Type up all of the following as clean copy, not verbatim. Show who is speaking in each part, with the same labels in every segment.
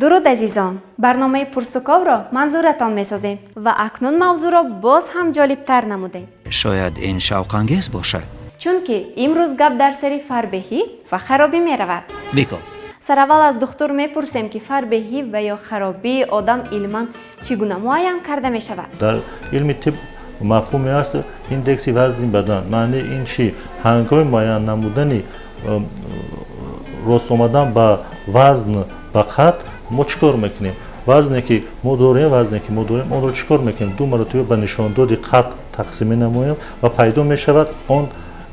Speaker 1: Дуруд, азизон! Барномаи Пурсуковро манзуратон месозем ва акнун мавзӯъро боз ҳам ҷолибтар намудем.
Speaker 2: Шояд ин шавқангез бошад.
Speaker 1: Чунки имрӯз гап дар сари фарбеҳӣ ва харобӣ меравад.
Speaker 2: Бикун.
Speaker 1: Сараввал аз духтур мепурсем, ки фарбеҳӣ ва ё харобии одам илман чӣ гуна муайян карда мешавад.
Speaker 3: Дар илми тиб мафҳуме аст, индекси вазни бадан. Маънии ин чӣ? Ҳангоми муайян намудани рост омадан ба вазн, ба қад, мо чӣ кор мекунем? Вазне, ки мо дорем, онро чӣ кор мекунем? Ду маротиба ба нишондоди қад тақсим менамоем ва пайдо мешавад он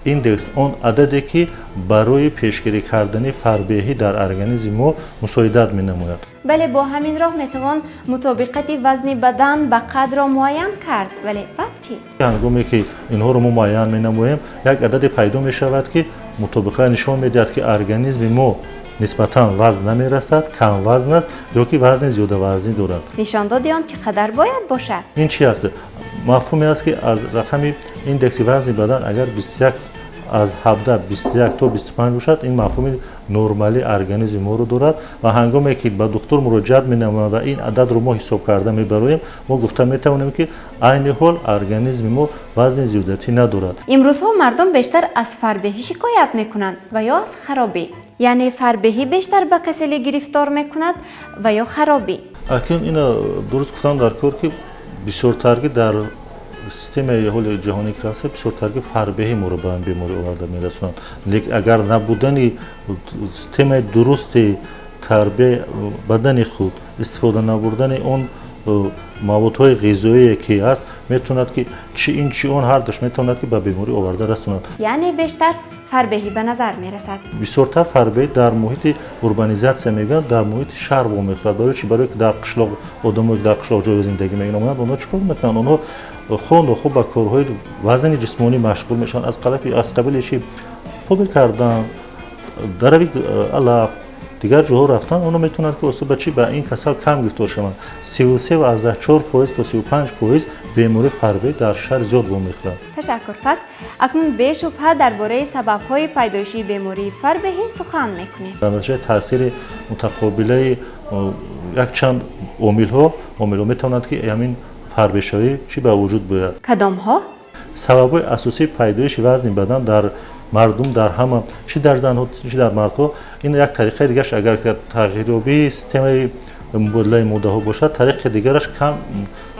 Speaker 3: индекс, он ададе, ки барои пешгирӣ кардани фарбеҳӣ дар организми мо мусоидат менамояд.
Speaker 1: Бале, бо ҳамин роҳ метавон мутобиқати вазни бадан ба қадро муайян кард. Вале баъд чӣ?
Speaker 3: Ҳангоме ки инҳоро мо муайян менамоем, як ададе пайдо мешавад, ки мутобиқа нишон медиҳад, ки организми мо нисбатан вазн намерасад, камвазн аст ё ки вазни зиёдавазнӣ дорад.
Speaker 1: Нишондоди он чӣ қадар бояд бошад?
Speaker 3: Ин чи аст? Мафҳуме аст, ки аз рақами индекси вазни бадан агар 21 аз 17, 21 то 25 бошад, ин мафҳуми нормалии организми моро дорад. Ва ҳангоме ки ба духтур муроҷиат менамояд ва ин ададро мо ҳисоб карда мебароем, мо гуфта метавонем, ки айни ҳол организми мо вазни зиёдатӣ надорад.
Speaker 1: Имрӯзҳо мардум бештар аз фарбеҳӣ шикоят мекунанд ва ё аз харобӣ? Яъне фарбеҳӣ бештар ба каселӣ гирифтор мекунад ва ё харобӣ?
Speaker 3: Акнун ина дуруст гуфтан дар кор, ки бисёртарги дар системаи ҳоли ҷаҳонӣ ки ҳаст, бисёртарги фарбеҳӣ моро ба ин беморӣ оварда мерасонанд. Лекин агар набудани системаи дурусти тарбияи бадани худ, истифода набурдани он маводҳои ғизоие, ки ҳаст, метавонад, ки чи ин, чи он, ҳардуш метавонад, ки ба беморӣ оварда расонад.
Speaker 1: Яъне бештар фарбеҳӣ ба назар мерасад?
Speaker 3: Бисёртар фарбеҳӣ дар муҳити урбанизатсия мегӯянд, дар муҳити шаҳр вомехӯрад. Барои чи? Барое ки дар қишлоқ, одамое ки дар қишлоқ ҷойи зиндагӣ менамоянд, онҳо чӣ кор мекунанд? Онҳо хонду хуб ба корҳои вазнини ҷисмонӣ машғул мешаванд, аз қабили чи? Побир кардан, дарави алаф, дигар ҷоҳо рафтан. Онҳо метавонанд, ки оста ба чи, ба ин касал кам гирифтор шаванд. 33,4% то 35% бемории фарбеҳ дар шаҳр зиёд вомехӯрад.
Speaker 1: Ташаккур. Пас акнун бешубҳа дар бораи сабабҳои пайдоиши бемории фарбеҳӣ сухан мекунем.
Speaker 3: Дар натиҷаи таъсири мутақобилаи якчанд омилҳо метавонад, ки ҳамин фарбешавӣ чӣ ба вуҷуд биёяд.
Speaker 1: Кадомҳо?
Speaker 3: Сабабҳои асосии пайдоиши вазни бадан дар мардум, дар ҳама, чӣ дар занҳо, чӣ дар мардҳо, ин як тариқаи дигараш агар тағйирёбии системаи мубодилаи моддаҳо бошад, тариқи дигараш кам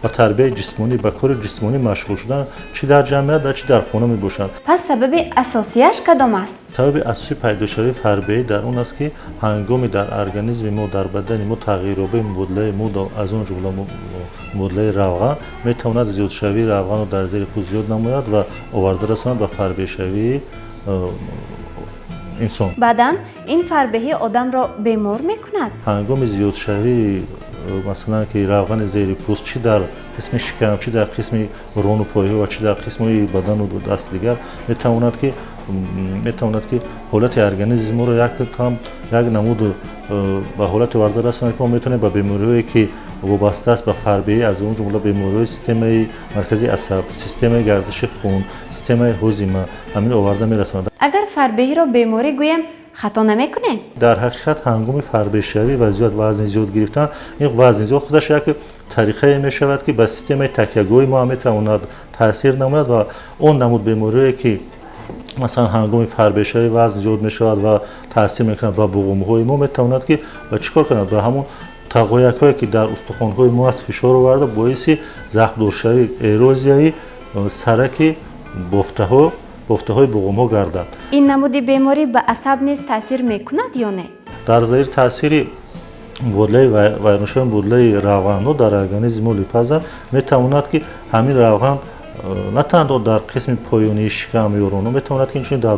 Speaker 3: ба тарбияи ҷисмонӣ, ба кори ҷисмонӣ машғул шудан, чӣ дар ҷамъият ва чӣ дар хона мебошад.
Speaker 1: Пас сабаби асосияш кадом аст?
Speaker 3: Сабаби асосии пайдошавии фарбеҳӣ дар он аст, ки ҳангоми дар организми мо, дар бадани мо тағйирёбии мубодилаи модда, аз он ҷумла мубодилаи равған, метавонад зиёдшавии равғанро дар зери пӯст зиёд намояд ва оварда расонад ба фарбеҳшавии инсон.
Speaker 1: Баъдан ин фарбеҳӣ одамро бемор мекунад?
Speaker 3: Ҳангоми зиёдшавии масалан ки равғани зери пӯст, чӣ дар қисми шикам, чӣ дар қисми рону пойҳо ва чӣ дар қисмҳои бадану дасти дигар, метавонад, ки ҳолати организми моро як намуд ба ҳолате оварда расонад, ки мо метавонем ба бемориҳое, ки вобаста аст ба фарбеҳӣ, аз он ҷумла бемориҳои системаи марказии асаб, системаи гардиши хун, системаи ҳозима, ҳамин оварда мерасонад.
Speaker 1: Агар фарбеҳиро беморӣ гӯем, хато намекунем?
Speaker 3: Дар ҳақиқат, ҳангоми фарбеҳшавӣ ва зиёд вазни зиёд гирифтан, ин вазни зиёд худаш як тариқае мешавад, ки ба системаи такягоҳи мо ҳам метавонад таъсир намояд. Ва он намуд бемориҳое, ки масалан ҳангоми фарбеҳшавӣ вазн зиёд мешавад ва таъсир мекунад ба буғумҳои мо, метавонад, ки ба чӣ кор кунад? Ба ҳамон тағоякҳое, ки дар устухонҳои мо аст, фишор оварда, боиси захмдоршавӣ, эрозияи сараки бофтаҳои буғумҳо гардад.
Speaker 1: Ин намуди беморӣ ба асаб низ таъсир мекунад ё не?
Speaker 3: Дар зери таъсири мубодилаи вайроншавии мубодилаи равғанҳо дар организми мо, липаза метавонад, ки ҳамин равған на танҳо дар қисми поёнии шикам ё роно, метавонад, ки инчунин дар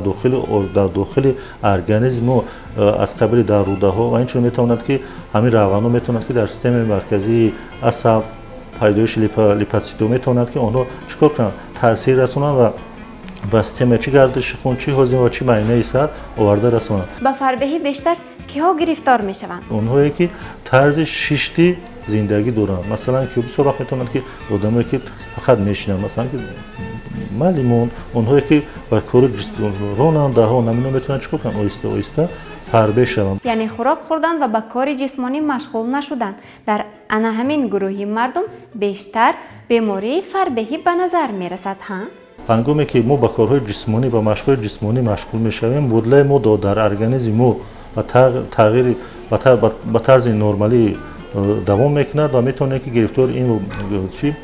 Speaker 3: дохили организми мо, аз қабили дар рӯдаҳо, ва инчунин метавонад, ки ҳамин равғанҳо метавонад, ки дар системаи марказии асаб, пайдоиши липоцитҳо, метавонад, ки онҳо чӣ кор кунанд? Таъсир расонанд ва ба системаи чӣ гардиши хун, чӣ ҳозима ва чӣ майнаи сар оварда расонанд.
Speaker 1: Ба фарбеҳӣ бештар киҳо гирифтор мешаванд?
Speaker 3: Онҳое, ки тарзи шишти зиндагӣ доранд. Масалан, ки бисёр вақт метавонанд, ки одамое, ки фақат мешинанд, масалан, ки маълимон, онҳое, ки ба кори ронандаҳо, намино метавонанд чӣ кор кунанд? Оҳиста оҳиста фарбе шаванд.
Speaker 1: Яъне хӯрок хӯрдан ва ба кори ҷисмонӣ машғул нашудан. Дар ана ҳамин гурӯҳи мардум бештар бемории фарбеҳӣ ба назар мерасад, ҳа?
Speaker 3: Ҳангоме ки мо ба корҳои ҷисмонӣ ва машқҳои ҷисмонӣ машғул мешавем, мубодилаи моддаҳо дар организми мо ба тағйири ба тарзи нормалӣ давом мекунад ва метавонем, ки гирифтори ин чи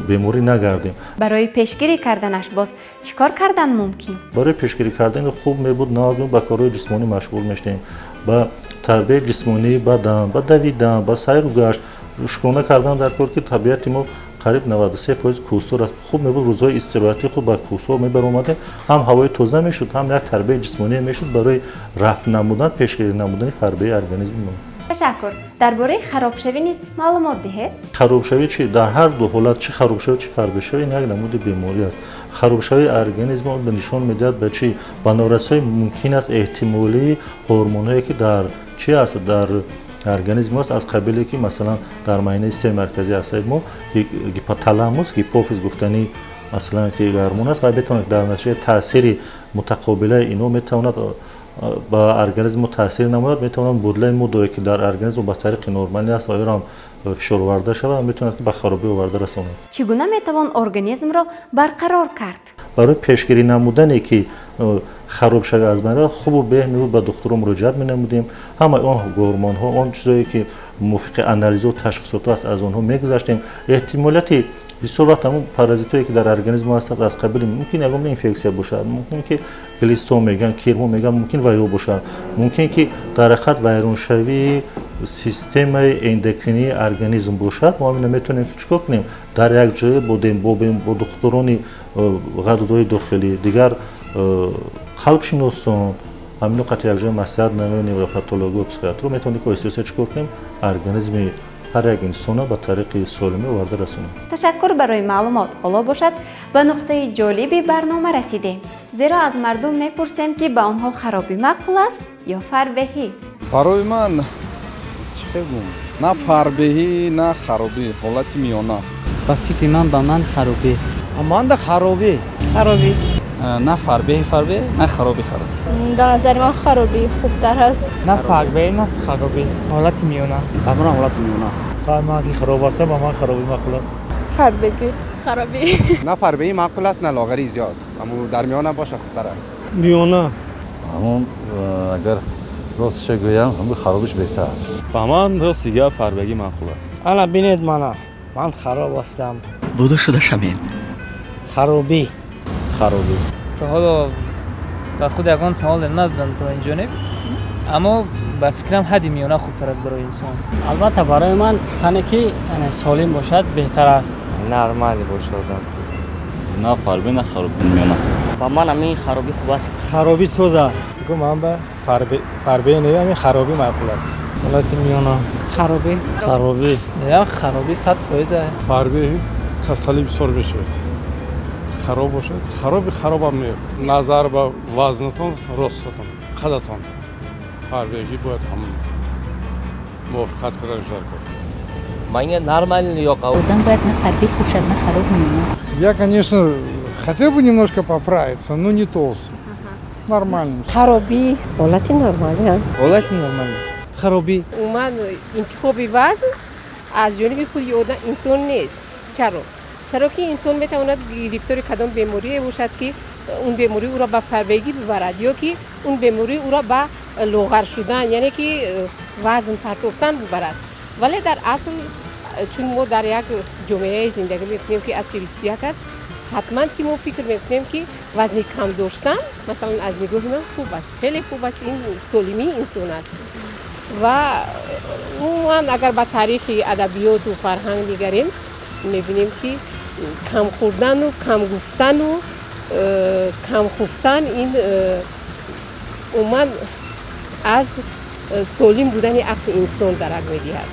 Speaker 3: беморӣ нагардем.
Speaker 1: Барои пешгирӣ карданаш боз чӣ кор кардан мумкин?
Speaker 3: Барои пешгирӣ кардан хуб мебуд назм ба корҳои ҷисмонӣ машғул мешудем, ба тарбияи ҷисмонии бадан, ба давидан, ба сайру гашт, шукрона кардан дар кор, ки табиати мо қариб 93% кӯҳстор аст. Хуб мебуд рӯзҳои истироҳатӣ хуб ба кӯҳҳо мебаромадем, ҳам ҳавои тоза мешуд, ҳам як тарбияи ҷисмоние мешуд барои рафъ намудан, пешгирӣ намудани фарбеҳии организми мо.
Speaker 1: Ташаккур. Дар бораи харобшавӣ низ маълумот диҳед.
Speaker 3: Харобшавӣ чи? Дар ҳар ду ҳолат, чӣ харобшавӣ, чӣ фарбешавӣ, ин як намуди беморӣ аст. Харобшавии организм нишон медиҳад ба чӣ? Ба норасои мумкин аст эҳтимолии гормонҳое, ки дар чи аст, дар организм аст, аз қабиле ки масалан дар майнаи системаи марказии асаби мо гипоталамус, гипофиз гуфтани масалан ки гормон аст ва метавонад дар натиҷаи таъсири мутақобилаи инҳо метавонад ба организм мо таъсир намояд, метавонад мубодилаи моддае, ки дар организм ба тариқи нормалӣ аст, ва ам фишор оварда шавад ва метавонад ки ба харобӣ оварда расонад.
Speaker 1: Чӣ гуна метавон организмро барқарор кард?
Speaker 3: Барои пешгирӣ намудане ки харобшавӣ аз байн равад, хубу беҳ мебуд ба духтуро муроҷиат менамудем, ҳамаи он гормонҳо, он чизое ки мувофиқи анализу ташхисото аст, аз онҳо мегузаштем. Эҳтимолияти бисёр вақт ҳамон паразитое, ки дар организм ҳастанд, аз қабили мумкин ягон инфексия бошад, мумкин ки глисто мегӯянд, кирмо мегӯянд, мумкин ваё бошад, мумкин ки дар ҳақиқат вайроншавии системаи эндокринии организм бошад. Мо ҳамина метавонем ки чӣ кор кунем? Дар як ҷое бо духтурони ғадудҳои дохилӣ, дигар қалбшиносон, ҳамино қати якҷоя маслиҳат намоем, невропатологию психиатрро, метавонем ки оҳиста оҳиста чӣ кор кунем, организми ҳар як инсона ба тариқи солимӣ оварда расонем.
Speaker 1: Ташаккур барои маълумот. Ҳоло бошад ба нуқтаи ҷолиби барнома расидем, зеро аз мардум мепурсем, ки ба онҳо харобӣ маъқул аст ё фарбеҳӣ.
Speaker 4: Барои ман чӣ хел гум, на фарбеҳӣ, на харобӣ, ҳолати миёна.
Speaker 5: Ба фикри ман, ба ман харобӣ.
Speaker 6: Манда харобӣ.
Speaker 7: Харобӣ.
Speaker 8: На фарбеҳи фарбеҳ, на хароби хароб.
Speaker 7: Дар назари ман харобӣ хубтар аст.
Speaker 9: На фарбеҳ, на харобӣ, ҳолати миёна.
Speaker 8: Ба ман ҳолати миёна.
Speaker 10: Ман ки хароб ҳастам, ба ман харобӣ маъқул аст.
Speaker 7: Фарбегӣ. Харобӣ.
Speaker 11: На фарбеҳӣ маъқул аст, на лоғарӣ зиёд, аммо дар миёна боша хубтар аст.
Speaker 12: Миёна.
Speaker 13: Ҳамон агар ростша гӯям, ҳамон харобиш беҳтар.
Speaker 14: Ба ман рости гап фарбегӣ маъқул аст.
Speaker 15: Ана бинед мана, ман хароб ҳастам.
Speaker 2: Буда шуда шавем.
Speaker 15: Харобӣ.
Speaker 8: Харобӣ.
Speaker 16: То ҳоло ба худ ягон савол надодам то ин ҷониб, аммо ба фикрам ҳадди миёна хубтар аст барои инсон.
Speaker 5: Албатта, барои ман тане ки солим бошад беҳтар аст.
Speaker 6: Нормалӣ бошад.
Speaker 14: На фарбе, на харобӣ, миёна.
Speaker 17: Ба ман ҳамин харобӣ хуб аст.
Speaker 9: Харобӣ соза. Ман ба фарбе не, ҳамин харобӣ маъқул аст. Ҳолати миёна.
Speaker 7: Харобӣ.
Speaker 12: Харобӣ.
Speaker 16: Харобӣ 100%.
Speaker 18: Фарбе касалӣ бисёр мешавад. Хароб бошад, хароби харобам не, назар ба вазнатон, ростатон, қадатон фарбегӣ бояд ҳам мувофиқат карда шудар кор.
Speaker 6: Мanga нормальный yoqadi.
Speaker 19: Одам бояд на фарбеҳ бошад, на хароб, миёна.
Speaker 20: Я, конечно, хотел бы немножко поправиться, но не толстый, нормально.
Speaker 7: Харобӣ.
Speaker 21: Ҳолати нормалӣ.
Speaker 6: Ҳолати нормалӣ.
Speaker 9: Харобӣ.
Speaker 22: Умуман интихоби вазн аз ҷониби худи одам инсон нест. Чаро? Чаро ки инсон метавонад гирифтори кадом беморие бошад, ки он беморӣ ӯро ба фарбегӣ бибарад ё ки он беморӣ ӯро ба лоғар шудан, яъне ки вазн партофтан бибарад. Вале дар асл, чун мо дар як ҷомеае зиндагӣ мекунем, ки асри 21 аст, ҳатман ки мо фикр мекунем, ки вазни кам доштан, масалан, аз нигоҳи ман хуб аст, хеле хуб аст, ин солимии инсон аст. Ва умуман агар ба таърихи адабиёту фарҳанг нигарем, мебинем, ки кам хӯрдану кам гуфтану кам хуфтан ин умуман аз солим будани ақли инсон дарак медиҳад.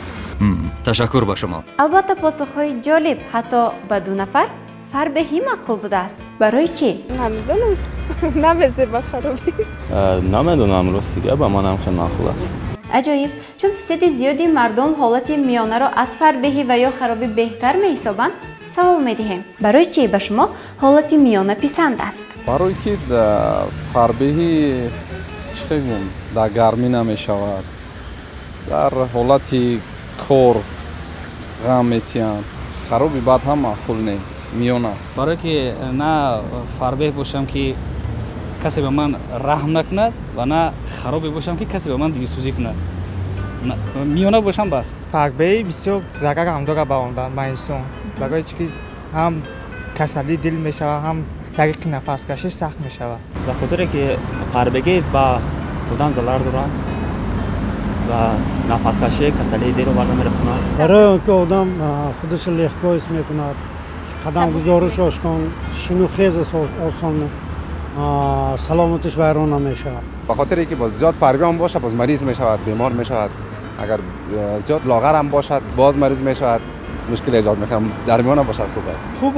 Speaker 2: Ташаккур ба шумо.
Speaker 1: Албатта, посухҳои ҷолиб. Ҳатто ба ду нафар фарбеҳӣ маъқул будааст. Барои чӣ?
Speaker 7: Намедонам, намезеба харобӣ.
Speaker 14: Намедонам, рости гап, ба манам хеле маъқул аст.
Speaker 1: Аҷоиб, чун фисади зиёди мардум ҳолати миёнаро аз фарбеҳӣ ва ё харобӣ беҳтар меҳисобанд, савол медиҳем: барои чӣ ба шумо ҳолати миёна писанд аст?
Speaker 4: Барои ки фарбеҳӣ Чӣ гум, дар гармӣ намешавад, дар ҳолати кор ғам метиҳанд. Хароби бад ҳам маъқул не, миёна.
Speaker 8: Барое ки на фарбеҳ бошам, ки касе ба ман раҳм накунад, ва на харобе бошам, ки касе ба ман дилсӯзӣ кунад. Миёна бошам, бас.
Speaker 9: Фарбеҳӣ бисёр зарар ҳам дорад ба одам, ба инсон, барои чӣ ки ҳам касалии дил мешавад, ҳам тариқи нафаскашӣ сахт мешавад.
Speaker 12: Ба хотире ки фарбегӣ ба одам зарар дорад ва нафаскашӣ, касалии дилро барда мерасонад.
Speaker 21: Барои он ки одам худашро легко ҳис мекунад, қадамгузориш осон, шину хез осон, саломатиш вайрон намешавад.
Speaker 11: Ба хотире ки боз зиёд фарбӣ ҳам бошад, боз мариз мешавад, бемор мешавад. Агар зиёд лоғар ҳам бошад, боз мариз мешавад, мушкил эҷод мекунад. Дар миёна бошад, хуб аст.
Speaker 18: Хуб,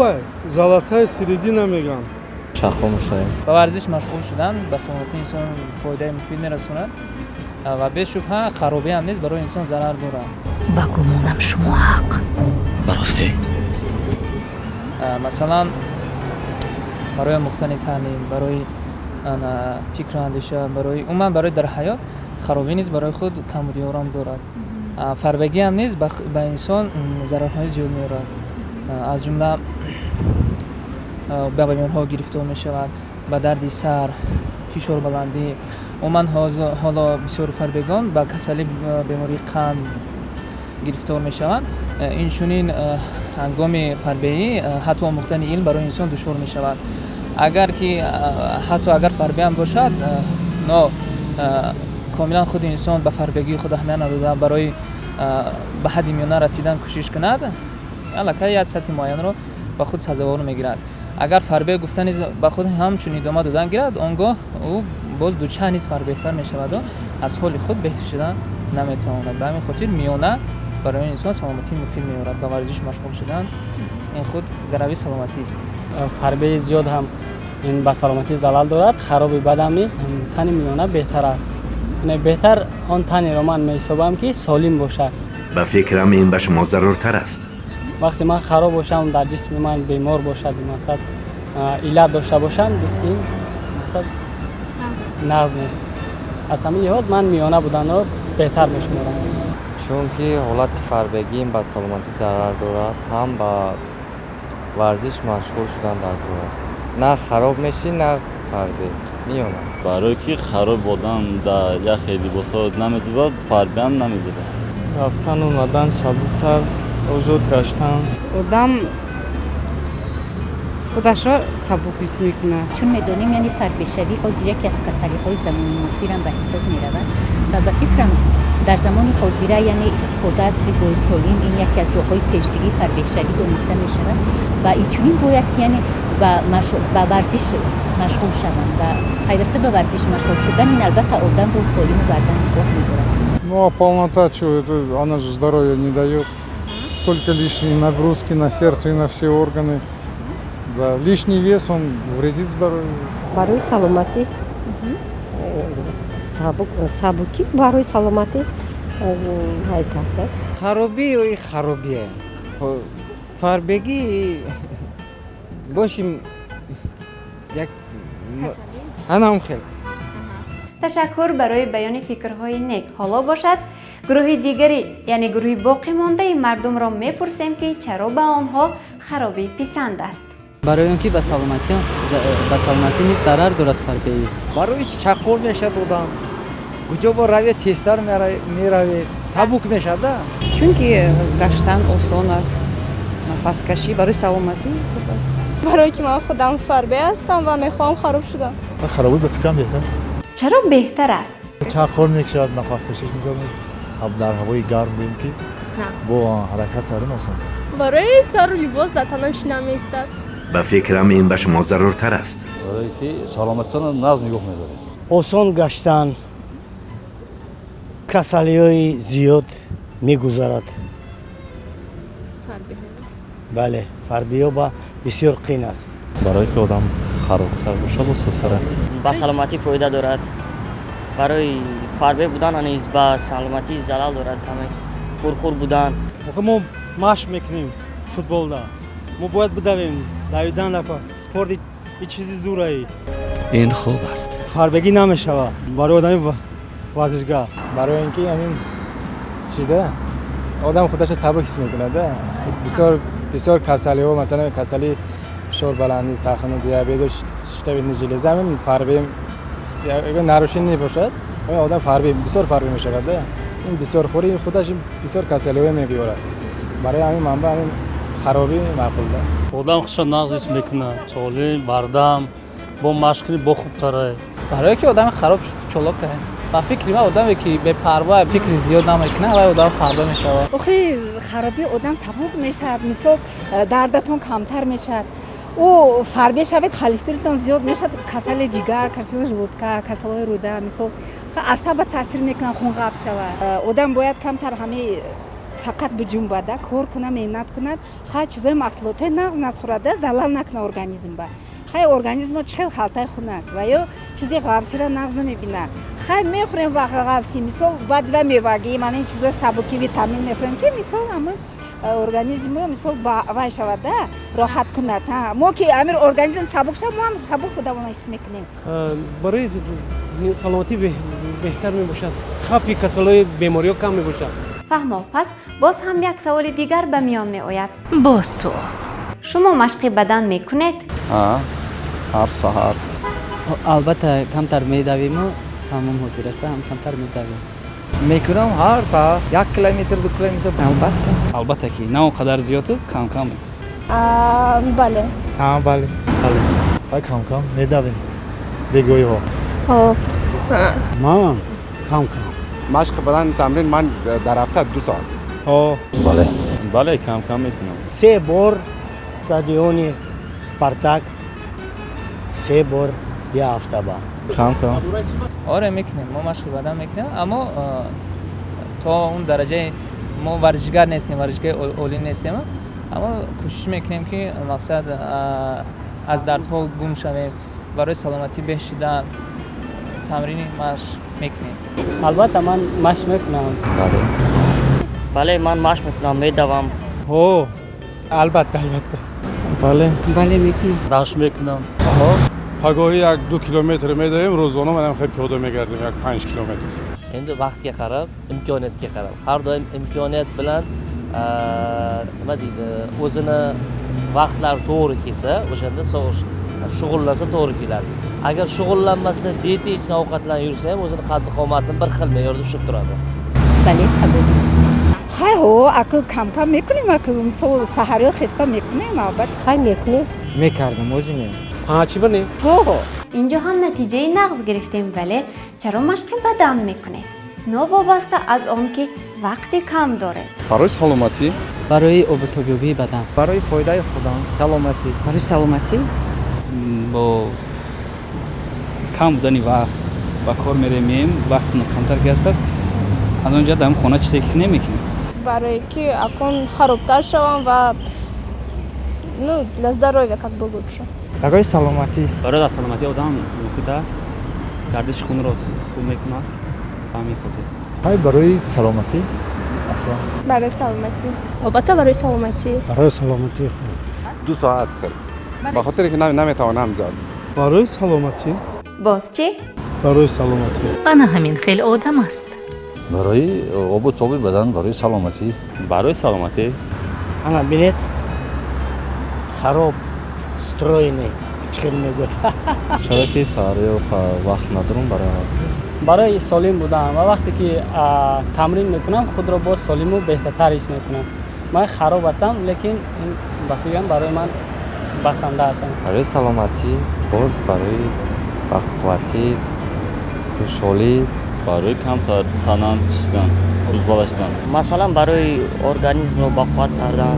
Speaker 18: золотая середина мегӯянд.
Speaker 14: Чаққо мешавем.
Speaker 16: Ба варзиш машғул шудан ба саломатии инсон фоидаи муфид мерасонад ва бешубҳа харобӣ ҳам низ барои инсон зарар дорад.
Speaker 19: Ба гумонам, шумо ҳақ.
Speaker 2: Ба ростӣ?
Speaker 16: Масалан, барои омӯхтани таълим, барои фикру андеша, барои умуман барои дар ҳаёт харобӣ низ барои худ камбудиёрам дорад. Фарбегӣ ҳам низ ба инсон зарарҳои зиёд меорад, аз ҷумла ба бемориҳо гирифтор мешавад, ба дарди сар, фишорбаландӣ. Умуман ҳоло бисёри фарбегон ба касалӣ, бемории қанд гирифтор мешаванд. Инчунин ҳангоми фарбеҳӣ ҳатто омӯхтани илм барои инсон душвор мешавад. Агар ки ҳатто агар фарбеҳам бошад, но комилан худи инсон ба фарбегии худ аҳамият надода, барои ба ҳадди миёна расидан кӯшиш кунад, аллакай як сатҳи муайянро ба худ сазовор мегирад. Агар фарбеҳ гуфта низ ба худ ҳамчун идома додан гирад, он гоҳ ӯ боз дучанд низ фарбеҳтар мешаваду аз ҳоли худ беҳ шуда наметавонад. Ба ҳамин хотир миёна барои инсон саломатии муфид меорад. Ба варзиш машғул шудан ин худ гарави саломатист.
Speaker 5: Фарбеҳи зиёд ҳам ин ба саломатӣ залал дорад, хароби бадам низ. Тани миёна беҳтар аст. Беҳтар он танеро ман меҳисобам, ки солим бошад.
Speaker 23: Ба фикрам, ин ба шумо заруртар аст.
Speaker 5: Вақте ман хароб бошам, дар ҷисми ман бемор бошад, мақсад, иллат дошта бошам, ин мақсад нағз нест. Аз ҳамин лиҳоз ман миёна буданро беҳтар мешуморам.
Speaker 6: Чунки ҳолати фарбегӣ ба саломатӣ зарар дорад, ҳам ба варзиш машғул шудан дар кор аст. На хароб мешӣ, на фарбе, миёна.
Speaker 14: Барое ки хароб одам дар яхе либосҳо намезебад, фарбеам намезебад.
Speaker 9: Рафтан омадан сабуктар, озод гаштан.
Speaker 24: Одам худашро сабук ҳис мекунад.
Speaker 19: Чун медонем, яъне фарбешавӣ ҳозир яке аз касалиҳои замони муосирам ба ҳисоб меравад ва ба фикрам, дар замони ҳозира, яъне истифода аз ғизои солим ин яке аз роҳҳои пешгирии фарбеҳшавӣ дониста мешавад ва инчунин бояд ки яъне ба варзиш машғул шаванд ва пайваста ба варзиш машғул шудан ин албатта одамро солиму бардам нигоҳ медорад.
Speaker 20: Ну а полнота чего? Это, она же здоровья не дает. Только лишние нагрузки на сердце и на все органы. Да, лишний вес, он вредит здоровью.
Speaker 25: Барои саломатӣ сабукӣ, барои саломатӣ ҳайтарда.
Speaker 6: Харобӣ харобие, фарбегӣ бошим як анам хел.
Speaker 1: Ташаккур барои баёни фикрҳои нек. Ҳоло бошад, гурӯҳи дигарӣ, яъне гурӯҳи боқимондаи мардумро мепурсем, ки чаро ба онҳо харобӣ писанд аст.
Speaker 5: Барои он ки ба саломатӣ низ зарар дорад фарбеҳӣ.
Speaker 26: Барои чи чаққор мешавад одам, куҷо бо равед, тезтар меравед, сабук мешавад да.
Speaker 24: Чунки гаштан осон аст, нафаскашӣ барои саломатӣ хуб аст.
Speaker 7: Барое ки ман худам фарбе ҳастам ва мехоҳам хароб шудам.
Speaker 10: Харобӣ ба фикрам беҳтар.
Speaker 1: Чаро беҳтар аст?
Speaker 10: Чаққор мекушад, нафаскашиш мешавад, дар ҳавои гарм будем ки бо ҳаракат кардан осонтар.
Speaker 7: Барои сару либос дар танам шина меистад.
Speaker 23: Ба фикрам, ин ба шумо заруртар аст.
Speaker 13: Барое ки саломатитонро нағз нигоҳ медоред.
Speaker 15: Осон гаштан, касалиҳои зиёд мегузарад. Бале, фарбиҳо ба бисёр қин аст.
Speaker 14: Барое ки одам харобтар бошад, осонтара.
Speaker 17: Ба саломатӣ фоида дорад. Барои фарбе будан низ ба саломатӣ залал дорад, каме пурхур будан.
Speaker 9: Охи мо машқ мекунем футболда, мо бояд бидавем, давидан, спорт и чизи зурае.
Speaker 2: Ин хуб аст.
Speaker 3: Фарбегӣ намешавад барои одами варзишгар.
Speaker 9: Барои ин ки ҳамин чида одам худашро сабук ҳис мекунад. Бисёр бисёр касалиҳо, масалан касалии фишорбаландӣ, сахни диабету щитовидный железа, ҳамин фарбе нарушение бошад, одам фарбе, бисёр фарбе мешавад. Ин бисёрхӯрӣ худаш бисёр касалиҳо мебиёрад. Барои ҳамин манба ҳамин харобӣ маъқул.
Speaker 4: Одам худша нағз ҳис мекунад, солим, бардам, бо машқ кунӣ бо хубтара.
Speaker 16: Барое ки одами хароб чолока. Ба фикри ман, одаме ки бепарво, фикри зиёд намекунад, вай одам фарбе мешавад.
Speaker 8: Охи, харобӣ одам сабук мешавад. Мисол, дардатон камтар мешавад. Ӯ фарбе шавед, холестеринтон зиёд мешавад, касали ҷигар, касали желудка, касалҳои рӯда, мисол, асаба таъсир мекунад, хунғафз шавад. Одам бояд камтар ҳамаи фақат биҷунбада, кор кунад, меҳнат кунад, хай, чизои маҳсулотҳои нағз нағз хӯрада, залал накунад организм ба. Хай, организмо чӣ хел халтаи хун аст ва ё чизи ғафсиро нағз намебинад. Хай, мехӯрем ғафси, мисол, баъд ва мевагӣ, мана ин чизои сабукӣ, витамин мехӯрем, ки мисол ҳамин организмо, мисол, вай шавад да, роҳат кунад. Мо ки ҳамин организм сабук шавад, мо ҳам сабук худамона ҳис мекунем.
Speaker 12: Барои саломатӣ беҳтар мебошад, хавфи касалҳои бемориҳо кам мебошад.
Speaker 1: Фаҳмо, пас боз ҳам як саволи дигар ба миён меояд.
Speaker 19: Боз суол.
Speaker 1: Шумо машқи бадан мекунед?
Speaker 11: Ҳар саҳар.
Speaker 5: Албатта, камтар медавиму тамом, ҳозирата ҳам камтар медавем.
Speaker 26: Мекунам, ҳар саҳар 1 километр, 2 километр.
Speaker 24: Албатта.
Speaker 21: Албатта ки на он қадар зиёду, кам кам.
Speaker 7: Бале.
Speaker 9: Бале.
Speaker 21: Бале.
Speaker 10: Хай, кам кам медавем бегоҳиҳо.
Speaker 15: Ман кам кам.
Speaker 11: Машқи бадан, тамрин, ман дар ҳафта 2 соат.
Speaker 13: Бале.
Speaker 14: Бале, кам кам мекунам.
Speaker 15: Се бор стадиони Спартак, се бор я ҳафта ба.
Speaker 14: Кам кам.
Speaker 16: Оре, мекунем, мо машқи бадан мекунем, аммо то он дараҷаи мо варзишгар нестем, варзишгари олӣ нестем, аммо кӯшиш мекунем, ки мақсад аз дардҳо гум шавем, барои саломатӣ беҳ шудан тамрини машқ мекунем.
Speaker 5: Албатта, ман машқ мекунам.
Speaker 6: Бале.
Speaker 17: Бале, ман машқ мекунам, медавам.
Speaker 9: Ҳо, албатта, албатта.
Speaker 12: Бале.
Speaker 24: Бале, мекунам.
Speaker 4: Машқ мекунам.
Speaker 18: Пагоҳӣ 1-2 километр медавем, рӯзона манам хеле пиёда мегардем, 1-5 километр.
Speaker 22: Endi vaqtga qarab, imkoniyatga qarab, har doim imkoniyat bilan, nima deydi, o'zini vaqtlari to'g'ri kelsa, o'shanda shug'ullansa to'g'ri keladi. Agar shug'ullanmasdan диетичный ovqatlanib yursa ham, o'zini qaddi qomatini bir xil me'yorda ushlab turadi.
Speaker 19: Бале, қабул.
Speaker 8: Хай, ҳо, акл камкам мекунем, акл, мисол, саҳариё хеста мекунем, албатта.
Speaker 25: Хай, мекунем.
Speaker 26: Мекардам, ҳозир не.
Speaker 12: Чӣ ба не?
Speaker 8: Гоҳо.
Speaker 1: Инҷо ҳам натиҷаи нағз гирифтем, вале чаро машқи бадан мекунед, новобаста аз он ки вақти кам доред?
Speaker 11: Барои саломатӣ.
Speaker 5: Барои обутобёбии бадан.
Speaker 26: Барои фоидаи худам, саломатӣ.
Speaker 24: Барои саломатӣ.
Speaker 21: Бо кам будани вақт, ба кор мерем, вақт камтар ки ҳаст, аз он ҷиҳат дар хона чизе ки намекунем.
Speaker 7: Барое ки акун харобтар шавам ва, ну, для здоровья как бы лучше.
Speaker 9: Барои саломатӣ.
Speaker 2: Барои саломатии одам муфид аст, гардиши хунро хуб мекунад, ба ҳамин хотир.
Speaker 10: Ҳай, барои саломатӣ аслан.
Speaker 7: Барои саломатӣ, албатта, барои саломатӣ.
Speaker 15: Барои саломатии худ.
Speaker 11: 2 соат сирф, ба хотире ки наметавонам зиёд.
Speaker 20: Барои саломатӣ.
Speaker 1: Боз чӣ?
Speaker 20: Барои саломатӣ.
Speaker 19: Ана ҳамин хел одам аст.
Speaker 13: Барои обу тоби бадан, барои саломатӣ.
Speaker 14: Барои саломатӣ.
Speaker 15: Ана бинед, хароб, стройный, чӣ хел мегӯяд.
Speaker 14: Чаро ки саҳарё вақт надорам барои.
Speaker 5: Барои солим будан ва вақте ки тамрин мекунам, худро боз солиму беҳтартар ҳис мекунам. Ман хароб ҳастам, лекин ин ба фикрам барои ман басанда аст.
Speaker 6: Барои саломатӣ, боз барои бақувватӣ, хушҳолӣ.
Speaker 14: Барои камтар танам чидан, рӯзбала шудан.
Speaker 17: Масалан, барои организмро бақувват кардан,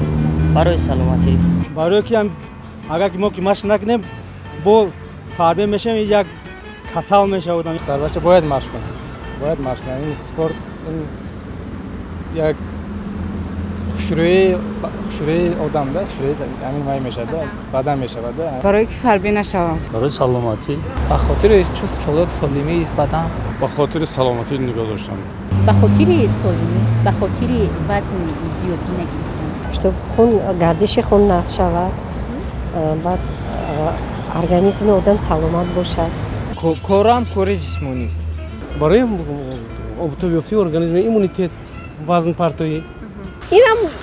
Speaker 17: барои саломатӣ.
Speaker 3: Барое ки агар ки мо ки машқ накунем, бо фарбе мешавем, як касал мешавад.
Speaker 9: Сарбача бояд машқ кунад, бояд машқ кунад. Ин спорт, ин як хушрӯии одам да, хушрӯии ҳамин вай мешавад да, бадан мешавад да.
Speaker 24: Барое ки фарбе нашавам.
Speaker 4: Барои саломатӣ.
Speaker 16: Ба хотири чуст, чолок, солимии бадан.
Speaker 18: Ба хотири саломатӣ нигоҳ доштан.
Speaker 19: Ба хотири солимӣ, ба хотири вазни зиёдӣ нагирифтан.
Speaker 25: Чтоб хун, гардиши хун нағз шавад, баъд Организми одам саломат бошад.
Speaker 8: Корам кори ҷисмонист.
Speaker 12: Барои обутобёфтии организм, иммунитет, вазн партоӣ.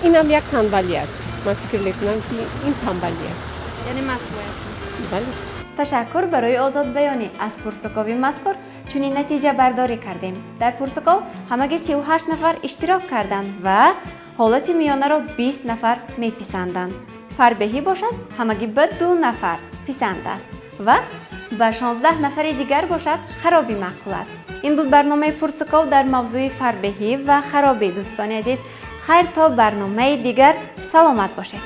Speaker 25: Инам як танбалӣ аст. Ман фикр мекунам, ки ин танбалӣ аст.
Speaker 1: Яъне машқ бояд.
Speaker 25: Бале.
Speaker 1: Ташаккур барои озодбаёнӣ. Аз пурсукови мазкур чунин натиҷабардорӣ кардем: дар пурсуков ҳамагӣ 38 нафар иштирок карданд ва ҳолати миёнаро 20 нафар меписанданд. Фарбеҳӣ бошад, ҳамагӣ ба 2 нафар писанд аст ва ба 16 нафари дигар бошад, харобӣ маъқул аст. Ин буд барномаи пурсуков дар мавзӯи фарбеҳӣ ва харобӣ. Дӯстони азиз, хайр, то барномаи дигар, саломат бошед.